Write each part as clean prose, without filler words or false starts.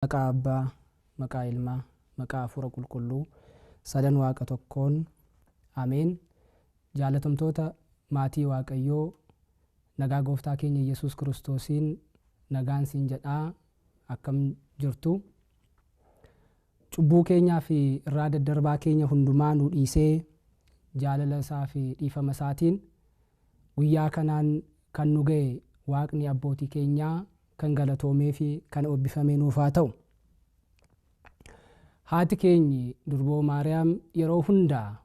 Maqaa Abbaa, maqaa Ilmaa, maqaa Hafuura Qulqulluu, sadan Waaqa tokkoon. Ameen. Jaalatamtoota maatii Waaqayyoo, nagaa gooftaa keenya Yesuus Kiristoosiin nagaan siin jedhaa. Akkam jirtu? Cubbuu keenyaa fi irraa daddarbaa keenya hundumaa nu dhiisee, jaalala isaa fi dhiifama isaatiin guyyaa kanaan kan nu ga'e Waaqni abbootii keenyaa kan galatoomee fi kan eebbifame nuuf haa ta'u. Haati keenyi Durboo Maariyaam yeroo hundaa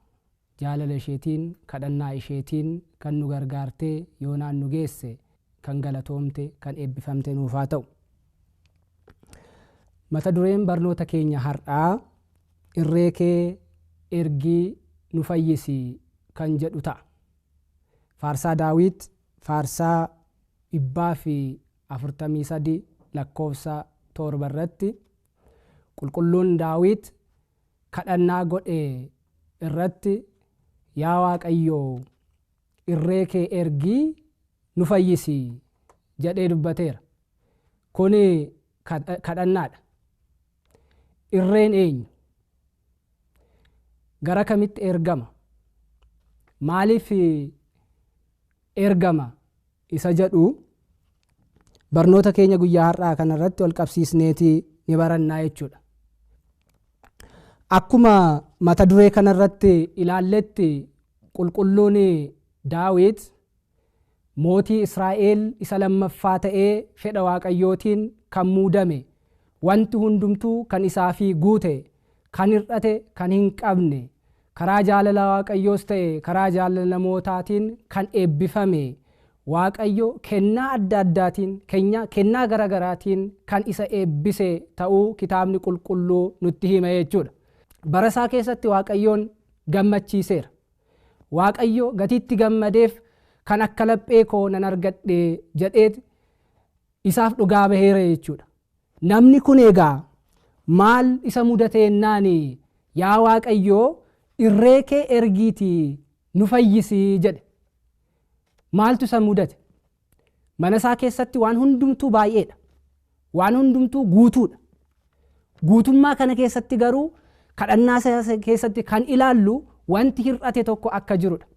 jaalala isheetiin, kadhannaa isheetiin kan nu gargaartee yoonaan nu geesse, kan galatoomte, kan eebbifamte nuuf haa ta'u. Mata dureen barnoota keenya har'aa "Irree kee ergii nu fayyisi" kan jedhu ta'a. Faarsaa Daawit faarsaa 143 lakkoofsa 7 irratti qulqulluun Daawit kadhannaa godhe irratti, "Yaa Waaqayyoo, irree kee ergii nu fayyisi" jedhee dubbateera. Kuni kadhannaadha. Irreen eenyu? Gara kamitti ergama? Maaliif ergama? Isa jedhu barnoota keenya guyyaa har'aa kanarratti wal qabsiisneeti ni barannaa jechuudha. Akkuma mata duree kanarratti ilaalletti, qulqulluun Daawit mootii Israa'el isa lammaffaa ta'ee fedha Waaqayyootiin kan muudame, wanti hundumtuu kan isaafii guute, kan hir'ate kan hin qabne, karaa jaalala Waaqayyoos ta'e karaa jaalala namootaatiin kan eebbifame, Waaqayyo kennaa adda addaatiin, kennaa garagaraatiin kan isa eebbise ta'uu kitaabni qulqulluu nutti hima jechuudha. Bara isaa keessatti Waaqayyoon gammachiiseera. Waaqayyo gatiitti gammadeef kan akka laphee koo nan argadhe jedheet isaaf dhugaa baheera jechuudha. Namni kun egaa maal isa mudateennaan "Yaa Waaqayyoo, irree kee ergiitii nu fayyisi" jedhe? Maaltu isa mudate? Mana isaa keessatti waan hundumtuu baay'eedha. Waan hundumtuu guutuudha. Guutummaa kana keessatti garuu kadhannaa isaa keessatti kan ilaallu wanti hir'ate tokko akka jirudha.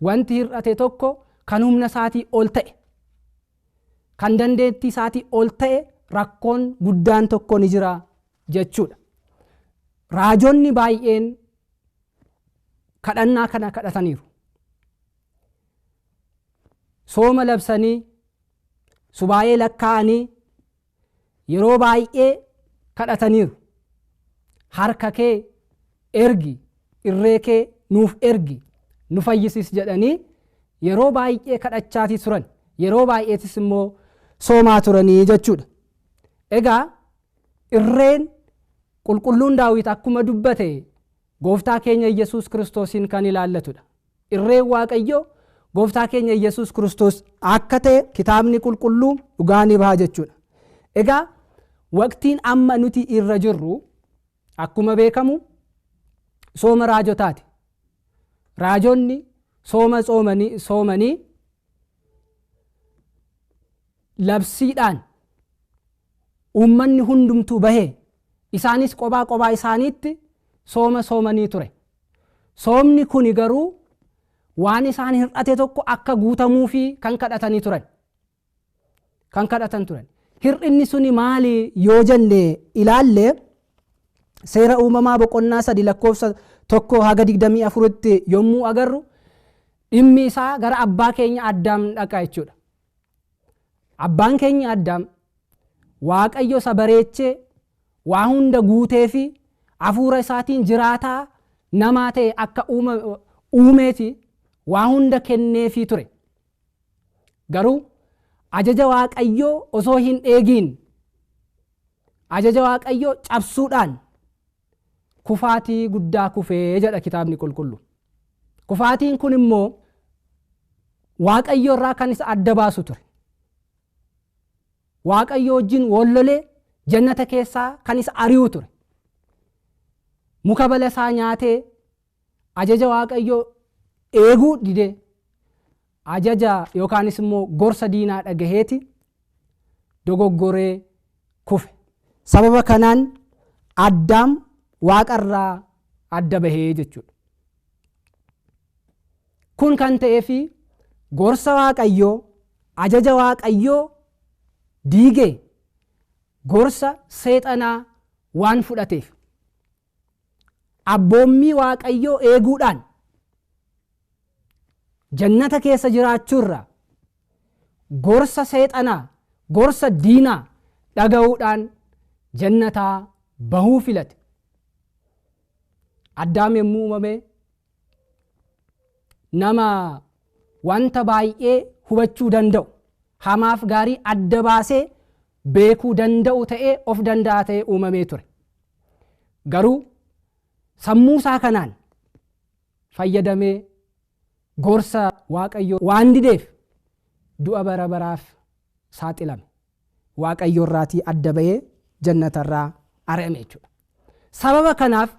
Wanti hir'ate tokko kan humna isaatii ol ta'e, kan dandeettii isaatii ol ta'e, rakkoon guddaan tokko ni jira jechuudha. Raajonni baay'een kadhannaa kana kadhataniiru. Sooma labsanii, subaayee lakkaa'anii yeroo baay'ee kadhataniiru. "Harka kee ergi, irree kee nuuf ergi, nu fayyisis" jedhanii yeroo baay'ee kadhachaatii turan. Yeroo baay'eetis immoo soomaa turanii jechuudha. Egaa irreen qulqulluun Daawit akkuma dubbate gooftaa keenya Yesuus Kiristoosiin kan ilaallatudha. Irreen Waaqayyoo gooftaa keenya Yesuus Kiristoos akka ta'e kitaabni qulqulluu dhugaa ni baha jechuudha. Egaa waqtiin amma nuti irra jirru akkuma beekamu sooma raajotaati. Raajonni sooma soomanii labsiidhaan uummanni hundumtuu bahee, isaanis qophaa qophaa isaaniitti sooma soomanii ture. Soomni kuni garuu waan isaan hir'ate tokko akka guutamuufi kan kadhatanii turan. Kan kadhatan turan. Hir'inni suni maali yoo jenne ilaalle, seera uumamaa boqonnaa 3 lakkoofsa 1 haga 24tti yommuu agarru, dhimmi isaa gara abbaa keenya Addaam dhaqa jechuudha. Abbaan keenya Addaam Waaqayyo isa bareechee, waa hunda guutee fi hafuura isaatiin jiraataa namaa ta'e akka uumeeti waa hunda kenneefii ture. Garuu ajaja Waaqayyoo osoo hin eegiin, ajaja Waaqayyoo cabsuudhaan kufaatii guddaa kufee jedha kitaabni qulqullu. Kufaatiin kun immoo Waaqayyo irraa kan isa adda baasu ture. Waaqayyo wajjin wallolee jannata keessaa kan isa ari'u ture. Muka balasaa nyaatee, ajaja Waaqayyoo eeguu didee, ajaja yookaanis immoo gorsa diinaa dhagaheeti dogoggoree kufe. Sababa kanaan Addaam waaqarraa adda bahee jechuudha. Kun kan ta'eefi gorsa Waaqayyoo, ajaja Waaqayyoo diigee gorsa seexanaa waan fudhateef abboommii Waaqayyoo eeguudhaan jannata keessa jiraachuurra gorsa seexanaa, gorsa diinaa dhaga'uudhaan jannataa bahuu filate. Addaam yommuu uumame nama wanta baay'ee hubachuu danda'u, hamaaf gaarii adda baasee beekuu danda'u ta'ee of danda'a ta'ee uumamee ture. Garuu sammuu isaa kanaan fayyadamee gorsa Waaqayyoo waan dideef du'a bara baraaf saaxilame. Waaqayyo irraatii adda bahee jannatarraa ari'ame jechuudha. Sababa kanaaf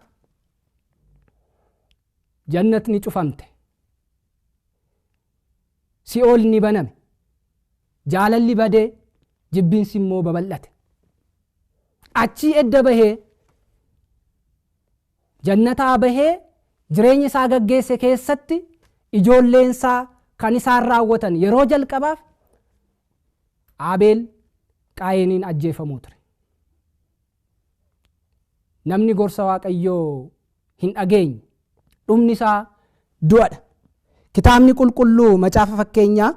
jannatni cufamte. Si'ool ni baname. Jaalalli badee jibbiinsi immoo babal'ate. Achii edda bahee jannataa bahee jireenya isaa gaggeesse keessatti ijoolleen isaa kan isaan raawwatan yeroo jalqabaaf Abeel Qaayiniin ajjeefamuu ture. Namni gorsa Waaqayyoo hin dhageenye dhumni isaa du'adha. Kitaabni qulqulluu macaafa fakkeenyaa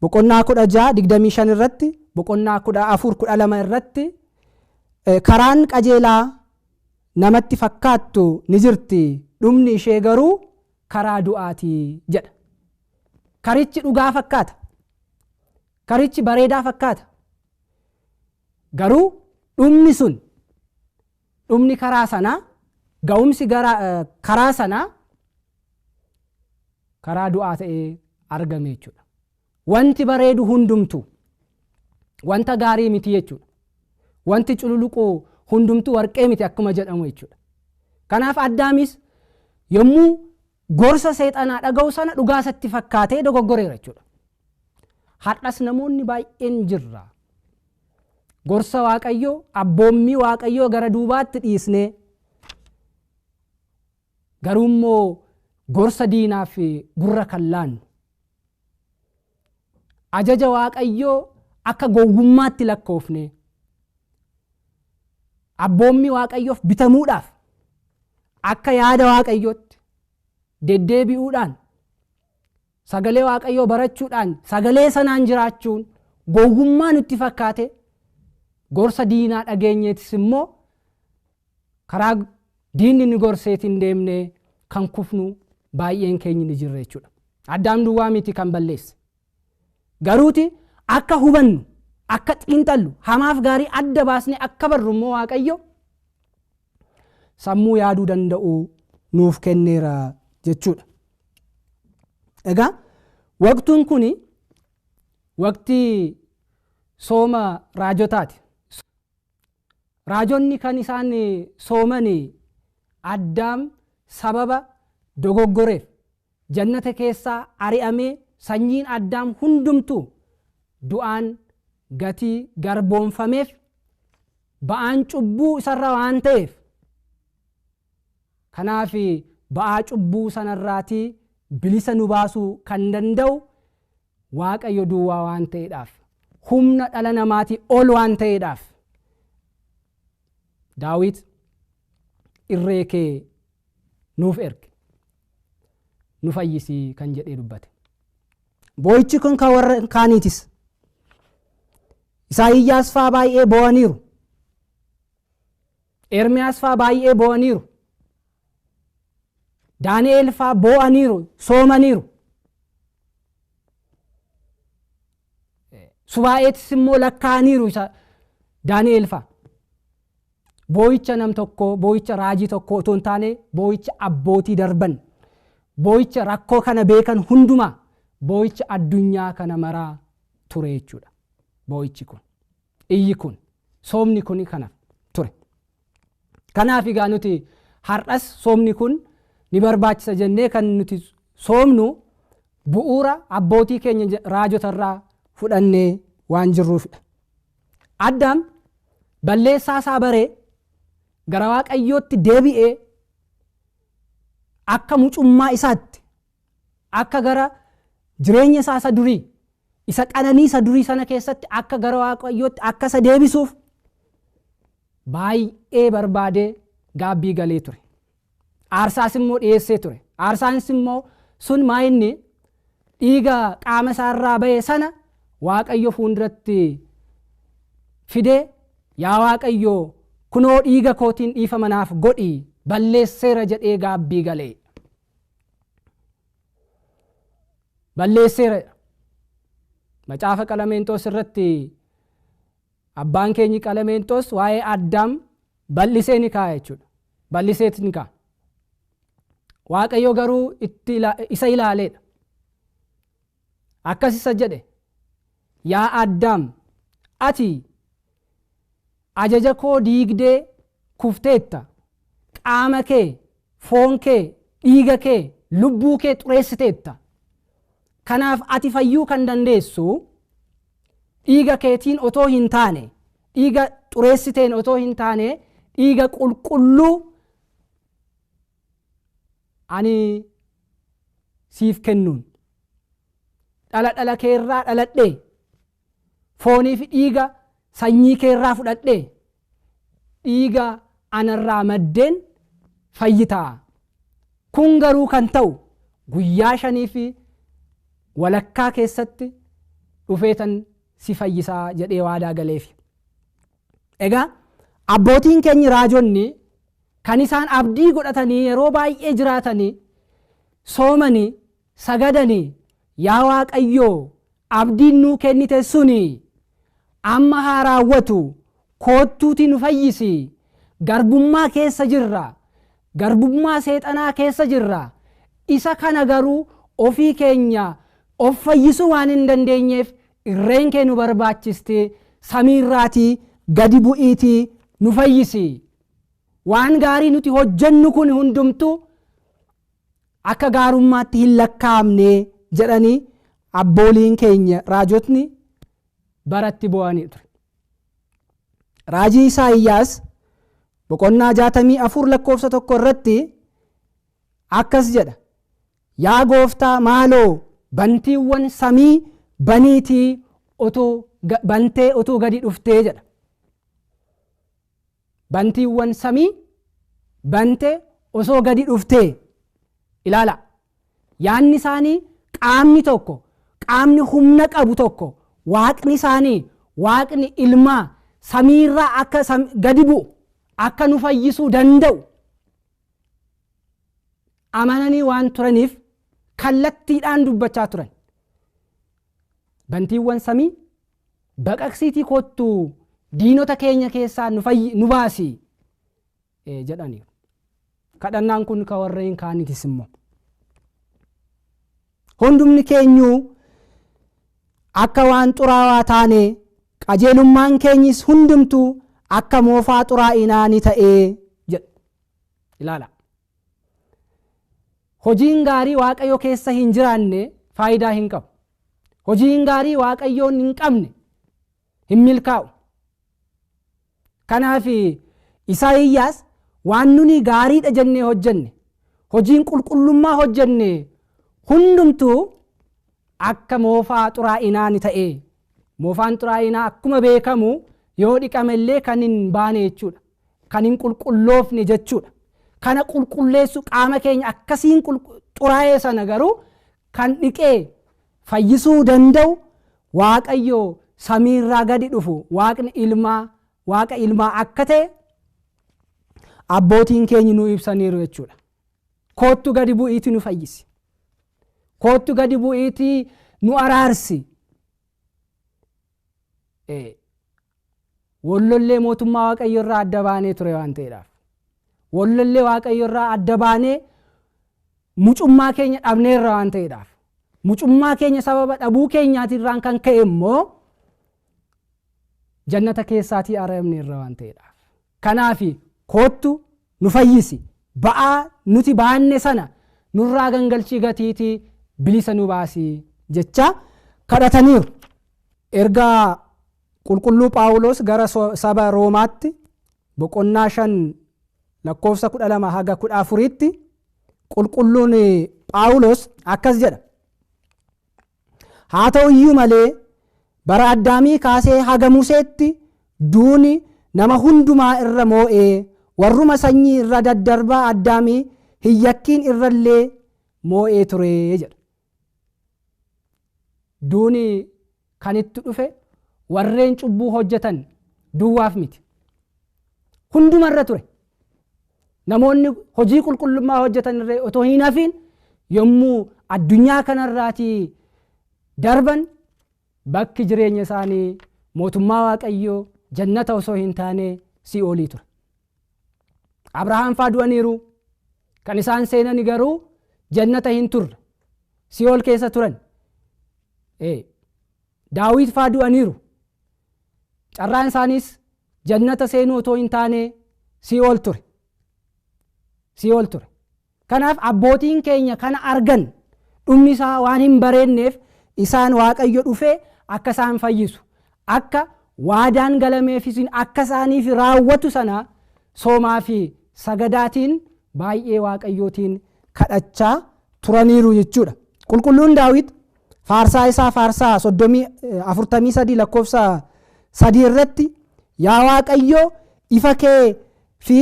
boqonnaa 16:25 irratti, boqonnaa 14:12 irratti karaan qajeelaa namatti fakkaattu ni jirti, dhumni ishee garuu karaa du'aati jedha. Karichi dhugaa fakkaata. Karichi bareedaa fakkaata. Garuu dhumni sun, dhumni karaa sanaa, ga'umsi karaa sanaa karaa du'aa ta'ee argame jechuudha. Wanti bareedu hundumtuu wanta gaarii miti jechuudha. Wanti cululuqu hundumtuu warqee miti akkuma jedhamu jechuudha. Kanaaf Addaamis yommuu gorsa seexanaa dhaga'u sana dhugaa isatti fakkaatee dogoggoreera jechuudha. Har'as namoonni baay'een jirra. Gorsa Waaqayyoo, abboommii Waaqayyoo gara duubaatti dhiisnee garuu immoo gorsa diinaaf gurra kan laannu, ajaja Waaqayyoo akka gowwummaatti lakkoofne, abboommii Waaqayyoof bitamuudhaaf akka yaada Waaqayyootti deddeebi'uudhaan sagalee Waaqayyoo barachuudhaan sagalee sanaan jiraachuun gowwummaa nutti fakkaate gorsa diinaa dhageenyeetis immoo karaa diinni nu gorseetiin deemnee kan kufnu baay'een keenya ni jirra jechuudha. Addaam duwwaa miti kan balleesse. Garuuti akka hubannu, akka xiinxallu, hamaaf gaarii adda baasnee akka barru immoo Waaqayyo sammuu yaaduu danda'u nuuf kenneera jechuudha. Egaa waqtuun kuni waqtii sooma raajotaati. Raajonni kan isaan sooman Addaam sababa dogoggoreef jannata keessaa ari'amee sanyiin Addaam hundumtuu du'aan gatii garboomfameef ba'aan cubbuu isarra waan ta'eef kanaaf ba'aa cubbuu sanarraatii bilisa nu baasuu kan danda'u Waaqayyo duwwaa waan ta'eedhaaf, humna dhala namaatii ol waan ta'eedhaaf Daawit irree kee nuuf erge, nu fayyisii kan jedhee dubbate. Boo'ichi kun kan warra kaaniitis. Isaayyaas faa baay'ee boo'aniiru. Ermiyaas faa baay'ee boo'aniiru. Daani'eel faa boo'aniiru, soomaniiru. Subaa'eetis immoo lakkaa'aniiru isa Daani'eel faa. Boo'icha nam tokkoo, boo'icha raajii tokkoo otoo hin taane boo'icha abbootii darban, boo'icha rakkoo kana beekan hundumaa, boo'icha addunyaa kana maraa ture jechuudha. Boo'ichi kun, iyyi kun, soomni kun kana ture. Kanaaf egaa nuti har'as soomni kun ni barbaachisa jennee kan nuti soomnu bu'uura abbootii keenya raajotarraa fudhannee waan jirruufidha. Addaam Balleessaa isaa baree gara Waaqayyootti deebi'ee akka mucummaa isaatti akka gara jireenya isaa isa durii isa qananii isa durii sana keessatti akka gara Waaqayyootti akka isa deebisuuf baay'ee barbaadee gaabbii galee ture. Aarsaas immoo dhiyeessee ture. Aarsaanis immoo sun maa inni dhiiga qaama isaarraa ba'e sana Waaqayyo fuulduratti fidee yaa Waaqayyo kunoo dhiiga kootiin dhiifama naaf godhi balleesseera jedhee gaabbii galee. Balleesseera. Macaafa Qalameenxoos irratti abbaan keenyi Qalameenxoos waa'ee Addaam bal'isee ni kaa'a jechuudha. Bal'iseet ni kaa'a. Waaqayyo garuu itti isa ilaaleedha. Akkas isa jedhe, yaa Addaam ati ajaja koo diigdee kufteetta, qaama kee, foon kee, dhiiga kee, lubbuu kee xureessiteetta. Kanaaf ati fayyuu kan dandeessu dhiiga keetiin otoo hin taane, dhiiga xureessiteen otoo hin taane, dhiiga qulqulluu ani siif kennuun dhala dhala keerraa dhaladhee foonii fi dhiiga sanyii keerraa fudhadhee dhiiga anarraa maddeen fayyitaa. Kun garuu kan ta'u guyyaa 5 fi walakkaa keessatti dhufeetan si fayyisaa jedhee waadaa galeef. Egaa abbootiin keenya raajonni kan isaan abdii godhatanii yeroo baay'ee jiraatanii soomanii sagadanii yaa Waaqayyoo abdiin nuu kennite suni amma haa raawwatu, koottuuti nu fayyisi, garbummaa keessa jirra, garbummaa seexanaa keessa jirra, isa kana garuu ofii keenya of fayyisuu waan hin dandeenyeef irreen kee nu barbaachiste, samiirraatii gadi bu'iitii nu fayyisi. Waan gaarii nuti hojjennu kun hundumtuu akka gaarummaatti hin lakkaa'amne jedhanii abbooliin keenya raajotni baratti bu'anii ture. Raajii Isaayyaas boqonnaa 64 lakkoofsa 1 irratti akkas jedha. Yaa gooftaa maaloo bantiiwwan samii baniitii utuu bantee utuu gadi dhuftee jedha. Bantiiwwan samii bantee osoo gadi dhuftee ilaala. Yaanni isaanii qaamni tokko, qaamni humna qabu tokko, waaqni isaanii, waaqni ilmaa samiirraa akka gadi bu'u, akka nu fayyisuu danda'u amananii waan turaniif kallattiidhaan dubbachaa turan. Bantiiwwan samii baqaqsiitii kottu diinota keenya keessaa nu baasi jedhaniiru. Kadhannaan kun ka warreen kaanitis immoo. Hundumni keenyuu akka waan xuraawaa taane qajeelummaan keenyis hundumtuu akka moofaa xuraa'inaa ni ta'ee jedha. Ilaala. Hojiin gaarii Waaqayyo keessa hin jiraanne faayidaa hin qabu. Hojiin gaarii Waaqayyoon hin qabne hin milkaa'u. Kanaaf Isaayyaas waan nuni gaariidha jennee hojjenne, hojiin qulqullummaa hojjenne hundumtuu akka moofaa xuraa'inaa ni ta'e. Moofaan xuraa'inaa akkuma beekamu yoo dhiqame illee kan hin baane jechuudha. Kan hin qulqulloofne jechuudha. Kana qulqulleessu qaama keenya akkasiin xuraa'ee sana garuu kan dhiqee fayyisuu danda'u Waaqayyo samiirraa gadi dhufu, waaqni ilmaa, waaqa ilmaa akka ta'e abbootiin keenya nu ibsaniiru jechuudha. Koottu gadi bu'iitii nu fayyisi. Koottu gadi bu'iitii nu araarsi. Wallollee mootummaa Waaqayyo irraa adda baanee ture waan ta'eedhaaf. Wallollee Waaqayyo irraa adda baanee mucummaa keenya dhabneerra waan ta'eedhaaf. Mucummaa keenya sababa dhabuu keenyaatirraan kan ka'e immoo jannata keessaatii ari'amneerra waan ta'eedhaaf. Kanaaf koottu nu fayyisi. Ba'aa nuti baanne sana nurraa gangalchii gatiitii bilisa nu baasi jecha kadhataniiru. Erga Qulqulluu Phaawulos gara saba Roomaatti boqonnaa 5 lakkoofsa 12 haga 14tti qulqulluun Phaawulos akkas jedha. Haa ta'u iyyuu malee bara Addaamii kaasee haga Museetti duuni nama hundumaa irra moo'ee warruma sanyii irra daddarbaa Addaamii hin yakkiin irrallee moo'ee ture jedha. Duuni kan itti dhufe warreen cubbuu hojjetan duwwaaf miti. Hundumarra ture. Namoonni hojii qulqullummaa hojjetan irra otoo hin hafiin yommuu addunyaa kanarraatii darban bakki jireenya isaanii mootummaa Waaqayyoo jannata osoo hin taane si'oolii ture. Abrahaam faa du'aniiru. Kan isaan seenani garuu jannata hin turre. Si'ool keessa turan. Daawit faa du'aniiru. Carraan isaaniis jannata seenuu otoo hin taane si'ool ture. Si'ool ture. Kanaaf abbootiin keenya kana argan dhumni isaa waan hin bareenneef isaan Waaqayyo dhufee akka isaan fayyisu, akka waadaan galameefis akka isaaniif raawwatu sana soomaa fi sagadaatiin baay'ee Waaqayyootiin kadhachaa turaniiru jechuudha. Qulqulluun Daawit faarsaa isaa faarsaa 43 lakkoofsa 3 irratti yaa Waaqayyo ifa kee fi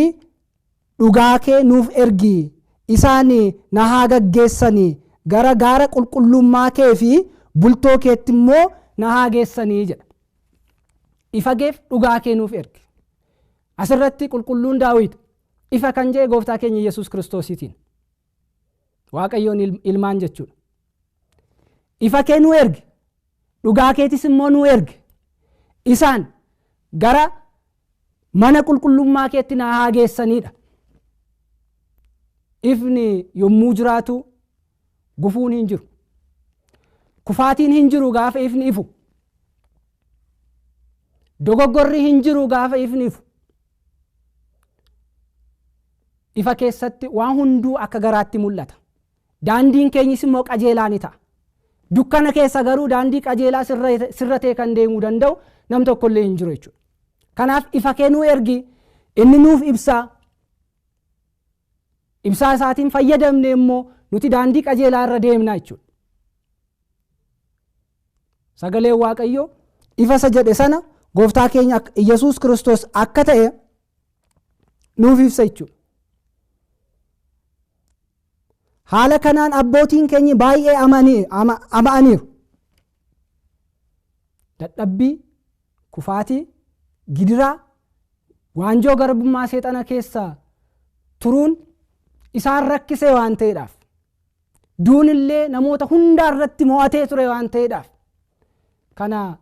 dhugaa kee nuuf ergi, isaan na haa gaggeessanii gara gaara qulqullummaa kee fi bultoo keetti immoo na haa geessanii jedha. Ifa keef dhugaa kee nuuf ergi. Asirratti qulqulluun Daawit ifa kan jedhe gooftaa keenya Yesuus Kiristoosiitiin. Waaqayyoon ilmaan jechuudha. Ifa kee nuu ergi, dhugaa keetis immoo nuu ergi. Isaan gara mana qulqullummaa keetti na haa geessanidha. Ifni yommuu jiraatu gufuun hin jiru. Kufaatiin hin jiru gaafa ifni ifu. Dogoggorri hin jiru gaafa ifni ifu. Ifa keessatti waan hunduu akka garaatti mul'ata. Daandiin keenyis immoo qajeelaa ni ta'a. Dukkana keessa garuu daandii qajeelaa sirratee kan deemuu danda'u nam tokkollee hin jiru jechuudha. Kanaaf ifa kee nuu ergi, inni nuuf ibsa. Ibsaa isaatiin fayyadamne immoo nuti daandii qajeelaa irra deemna jechuudha. Sagaleen Waaqayyoo ifa isa jedhe sana gooftaa keenya Yesuus Kiristoos akka ta'e nuuf ibsa jechuudha. Haala kanaan abbootiin keenya baay'ee ama'aniiru. Dadhabbii, kufaatii, gidiraa, waanjoo garbummaa seexana keessa turuun isaan rakkisee waan ta'eedhaaf. Duun illee namoota hundaa irratti mo'atee ture waan ta'eedhaaf. Kana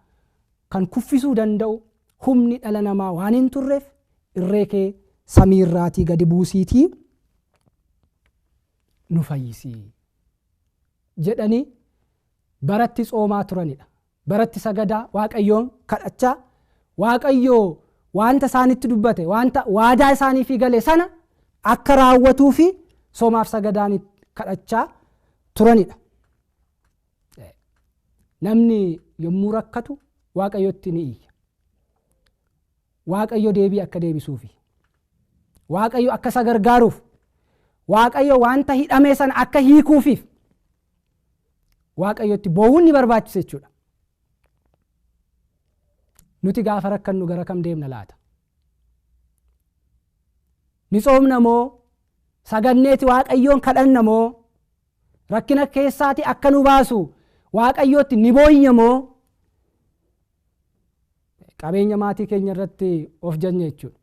kan kuffisuu danda'u humni dhala namaa waan hin turreef irree kee samiirraatii gadi buusiitii nu fayyisi jedhanii baratti tsoomaa turanidha. Baratti sagadaa Waaqayyoon kadhachaa Waaqayyoo wanta isaanitti dubbate, wanta waadaa isaaniif gale sana akka raawwatuu fi soomaaf sagadaan kadhachaa turanidha. Namni yommuu rakkatu Waaqayyotti ni iyya. Waaqayyo deebii akka deebisuufi, Waaqayyo akka isa gargaaruuf, Waaqayyo wanta hidhame sana akka hiikuufiif Waaqayyotti boo'uun ni barbaachisa jechuudha. Nuti gaafa rakkannu gara kam deemna laata? Ni tsoomna moo? Saganneeti Waaqayyoon kadhanna moo? Rakkina keessaati akka nu baasu Waaqayyootti ni booyya moo? Qabeenya maatii keenya irratti of jajna jechuudha.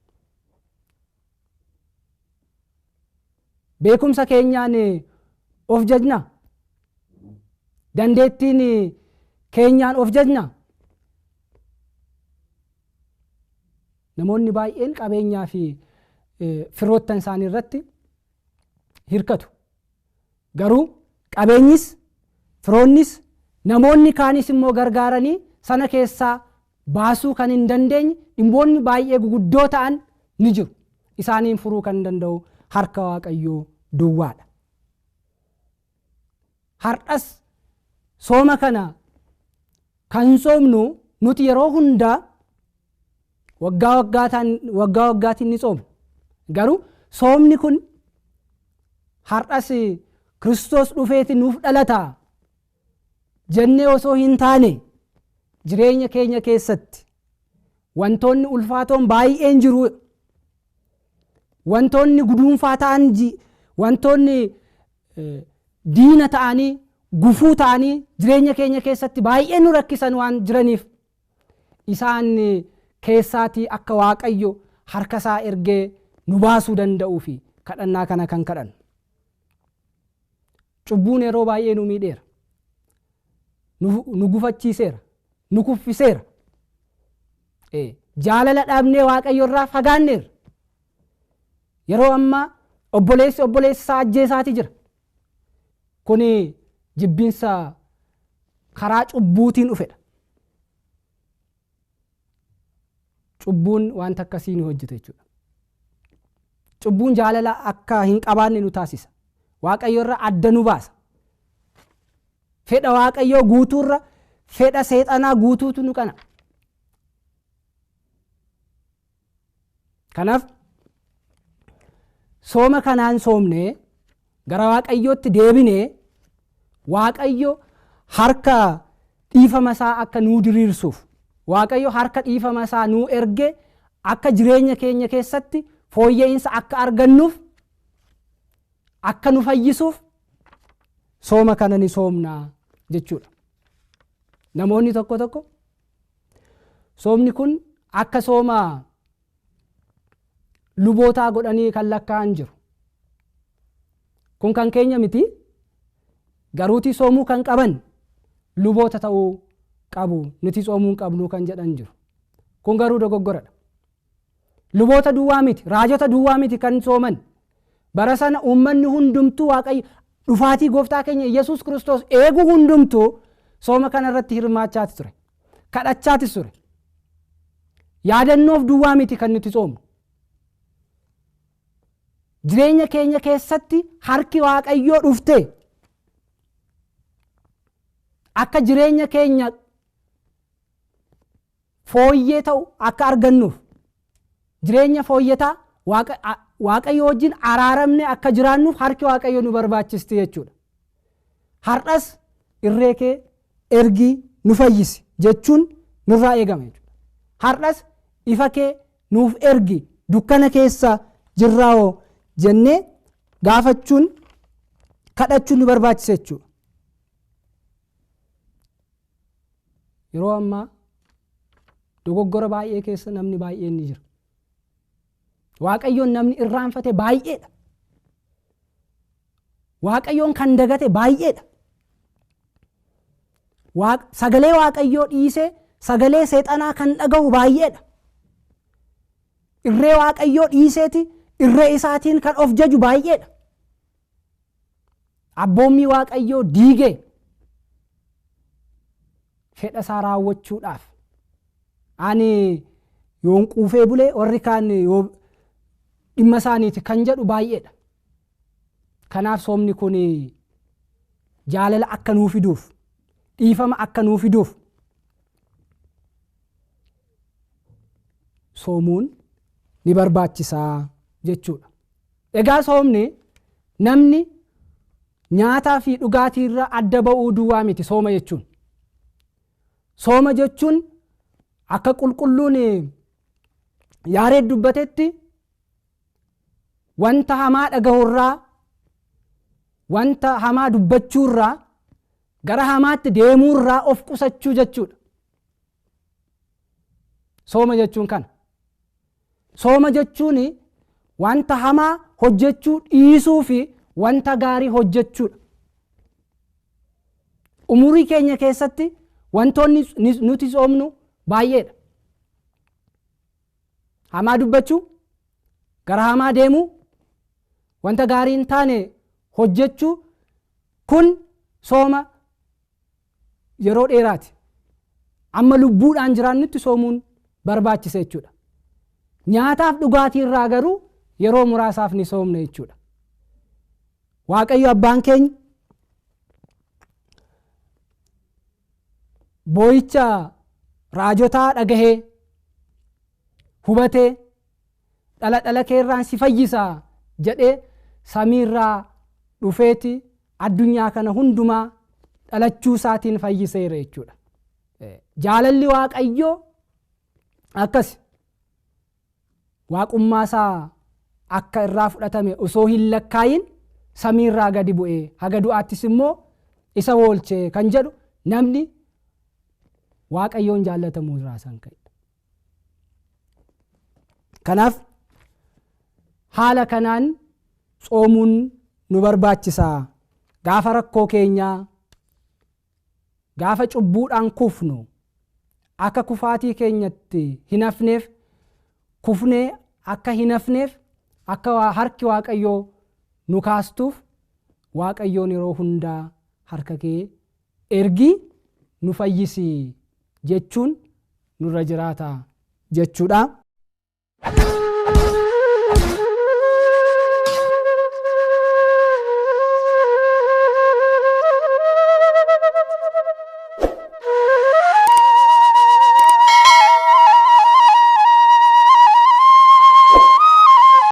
Beekumsa keenyaan of jajna? Dandeettiin keenyaan of jajna? Namoonni baay'een qabeenyaa fi firoottan isaanii irratti hirkatu. Garuu qabeenyis firoonnis namoonni kaanis immoo gargaaranii sana keessaa baasuu kan hin dandeenye dhimmoonni baay'ee guguddoo ta'an ni jiru. Isaaniin furuu kan danda'u harka Waaqayyoo duwwaadha. Har'as sooma kana kan soomnu nuti yeroo hundaa Waggaa waggaatiin ni tsoomna. Garuu soomni kun har'as Kiristoos dhufeeti nuuf dhalata jennee osoo hin taane jireenya keenya keessatti wantoonni ulfaatoon baay'een jiru. Wantoonni guduunfaa ta'an, wantoonni diina ta'anii gufuu ta'anii jireenya keenya keessatti baay'ee nu rakkisan waan jiraniif isaan keessaatii akka Waaqayyo harka isaa ergee nu baasuu danda'uu fi kadhannaa kana kan kadhannu. Cubbuun yeroo baay'ee nu miidheera. Nu gufachiiseera. Nu kuffiseera. Jaalala dhabnee Waaqayyo irraa fagaanneerra. Yeroo ammaa obboleessi obboleessa isaa ajjeesaati jira. Kuni jibbinsa karaa cubbuutiin dhufedha. Cubbuun wanta akkasii nu hojjeta jechuudha. Cubbuun jaalala akka hin qabaanne nu taasisa. Waaqayyo irraa adda nu baasa. Fedha Waaqayyoo guutuurra fedha seexanaa guutuutu nu qana. Kanaaf sooma kanaan soomnee gara Waaqayyootti deebinee Waaqayyo harka dhiifama isaa akka nuu diriirsuuf, Waaqayyo harka dhiifama isaa nuu erge akka jireenya keenya keessatti fooyya'insa akka argannuuf, akka nu fayyisuuf sooma kana ni soomnaa jechuudha. Namoonni tokko tokko soomni kun akka sooma lubootaa godhanii kan lakkaa'an jiru. Kun kan keenya miti. Garuutii soomuu kan qaban luboota ta'uu qabu, nuti soomuu hin qabnu kan jedhan jiru. Kun garuu dogoggoradha. Luboota duwwaa miti, raajota duwwaa miti kan sooman. Bara sana uummanni hundumtuu Waaqayyo dhufaatii gooftaa keenya Yesuus Kiristoos eeguu hundumtuu sooma kana irratti hirmaachaati ture. Kadhachaati ture. Yaadannoof duwwaa miti kan nuti soomnu. Jireenya keenya keessatti harki Waaqayyoo dhufte akka jireenya keenya fooyyee ta'u akka argannuuf, jireenya fooyyataa Waaqayyo wajjin araaramne akka jiraannuuf harki Waaqayyoo nu barbaachisti jechuudha. Har'as irree kee ergii nu fayyisi jechuun nurraa eegama jechuudha. Har'as ifa kee nuuf ergi dukkana keessa jirraawoo jennee gaafachuun kadhachuun nu barbaachisa jechuudha. Yeroo ammaa dogoggora baay'ee keessa namni baay'een ni jira. Waaqayyoon namni irraanfate baay'eedha. Waaqayyoon kan dagate baay'eedha. Sagalee Waaqayyoo dhiisee sagalee seexanaa kan dhaga'u baay'eedha. Irree Waaqayyoo dhiiseeti irree isaatiin kan of jaju baay'eedha. Abboommii Waaqayyoo diigee fedha isaa raawwachuudhaaf ani yoon quufee bulee warri kaan yoo dhimma isaaniiti kan jedhu baay'eedha. Kanaaf soomni kun jaalala akka nuu fiduuf, dhiifama akka nuu fiduuf soomuun ni barbaachisaa jechuudha. Egaa soomni namni nyaataa fi dhugaatii irraa adda ba'uu duwwaa miti sooma jechuun. Sooma jechuun akka qulqulluun Yaareed dubbatetti wanta hamaa dhaga'urraa, wanta hamaa dubbachuurraa, gara hamaatti deemuurraa of qusachuu jechuudha. Sooma jechuun kana. Sooma jechuun wanta hamaa hojjechuu dhiisuu fi wanta gaarii hojjechuudha. Umurii keenya keessatti wantoonni nuti soomnu baay'eedha. Hamaa dubbachuu, gara hamaa deemuu, wanta gaarii hin taane hojjechuu kun sooma yeroo dheeraati. Amma lubbuudhaan jiraannutti soomuun barbaachisa jechuudha. Nyaataaf dhugaatii irraa garuu yeroo muraasaaf ni soomna jechuudha. Waaqayyo abbaan keenya boo'icha raajotaa dhagahee hubatee dhala dhala keerraan si fayyisaa jedhee samiirraa dhufeeti addunyaa kana hundumaa dhalachuu isaatiin fayyiseera jechuudha. Jaalalli Waaqayyoo akkas waaqummaa isaa akka irraa fudhatame osoo hin lakkaayin samiirraa gadi bu'ee haga du'aattis immoo isa oolche kan jedhu namni Waaqayyoon jaallatamuu irraa isaan ka'edha. Kanaaf haala kanaan tsoomuun nu barbaachisaa. Gaafa rakkoo keenyaa, gaafa cubbuudhaan kufnu akka kufaatii keenyatti hin hafneef, kufnee akka hin hafneef, akka harki Waaqayyoo nu kaastuuf Waaqayyoon yeroo hundaa harka kee ergii nu fayyisi jechuun nurra jiraata jechuudha.